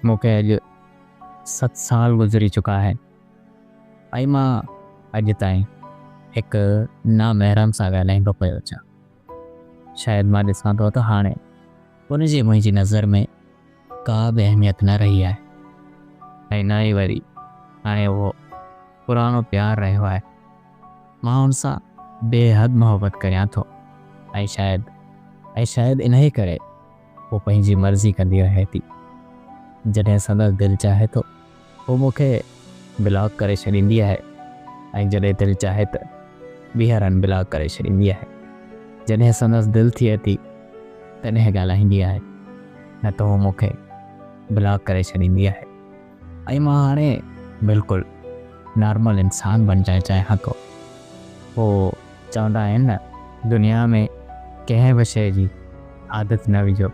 مون کي اڄ 7 سال گذري چڪا آهن ۽ مان اڄ تائين هڪ نامحرم سان ڳالهائيندو پيو اچان. شايد مان ڏسان ٿو ته هاڻي ان جي منهنجي نظر ۾ ڪا به اهميت نه رهي آهي ۽ نه ئي وري هاڻي اهو پراڻو پيار رهيو آهي. مان ان سان بي حد محبت ڪريان ٿو ۽ شايد ۽ شايد انهيء ڪري هوء پنهنجي مرضي ڪندي رهي ٿي. جڏهن سندس دل چاهي ٿو، هوء مون کي بلاڪ ڪري ڇڏيندي آهي ۽ جڏهن دل چاهي ته ٻيهر ان بلاڪ ڪري ڇڏيندي آهي. جڏهن سندس دل ٿئي ٿي، تڏهن ڳالهائيندي آهي، نه ته هوء مون کي بلاڪ ڪري ڇڏيندي آهي ۽ مان هاڻي بلڪل نارمل انسان بڻجڻ چاهيان ٿو. هو چوندا آهن نه، دنيا ۾ ڪنهن به شيء جي عادت نه وجهو،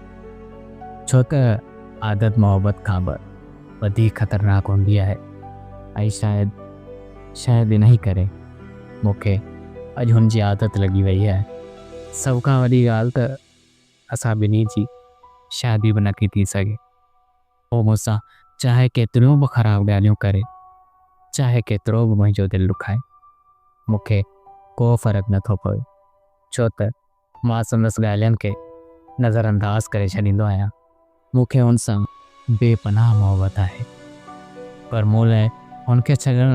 ڇو ته عادت محبت کان به وڌيڪ خطرناڪ هوندي آهي ۽ شايد شايد انهي ڪري مون کي اڄ هن جي عادت لڳي وئي آهي. سڀ کان وڏي ڳالهه ته اسان ٻنهي جي شادي به نٿي ٿي سگهي. هو مون سان چاهي ڪيتريون به خراب ڳالهيون ڪري، چاهي ڪيترو به منهنجو دل ڏکائي، مون کي ڪو فرق نٿو پوي، ڇو ته مان سندس ڳالهين کي نظرانداز ڪري ڇڏيندو آهيان. مون کي هن سان بي پناهه محبت آهي، پر مون لاء هن کي ڇڏڻ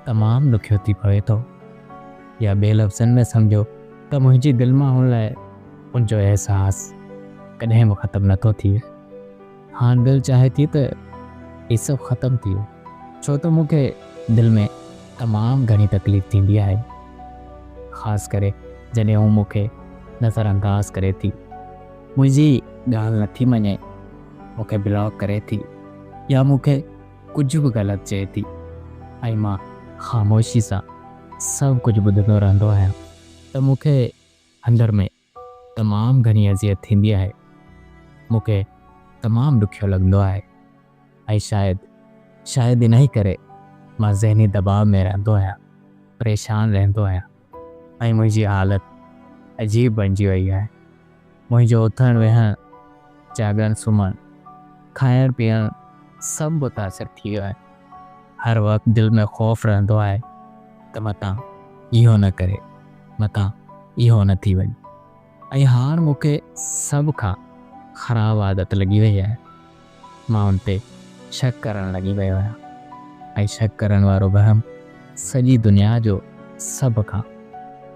تمام ڏکيو ٿي پوي ٿو. يا ٻي لفظن ۾ سمجهو ته منهنجي دل مان هن لاء ان جو احساس ڪڏهن به ختم نٿو ٿئي. هاڻ دل چاهي ٿي ته هي سڀ ختم ٿي وڃي، ڇو ته مون کي دل ۾ تمام گهڻي تڪليف ٿيندي آهي، خاص ڪري جڏهن هو مون کي نظرانداز ڪري ٿي، منهنجي ڳالهه نٿي مڃي، مون کي بلاڪ ڪري ٿي يا مون کي ڪجهه به غلط چئي ٿي ۽ مان خاموشي سان سڀ ڪجهه ٻڌندو رهندو آهيان ته مون کي اندر ۾ تمام گهڻي اذيت ٿيندي آهي. مون کي تمام ڏکيو لڳندو آهي ۽ شايد شايد انهي ڪري مان ذهني دٻاء ۾ رهندو آهيان، پريشان رهندو آهيان ۽ منهنجي حالت عجيب بڻجي وئي آهي. منهنجو اٿڻ ويهڻ، جاڳڻ سمهڻ، کائڻ پيئڻ سڀ متاثر ٿي ويو آهي. هر وقت دل ۾ خوف رهندو آهي ته متان اهو نه ڪري، متان اهو نه ٿي وڃي ۽ هاڻ مون کي سڀ کان خراب عادت لڳي وئي آهي. مان ان تي شڪ ڪرڻ لڳي ويو آهيان ۽ شڪ ڪرڻ وارو وهم سڄي دنيا جو سڀ کان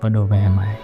وڏو وهم آهي.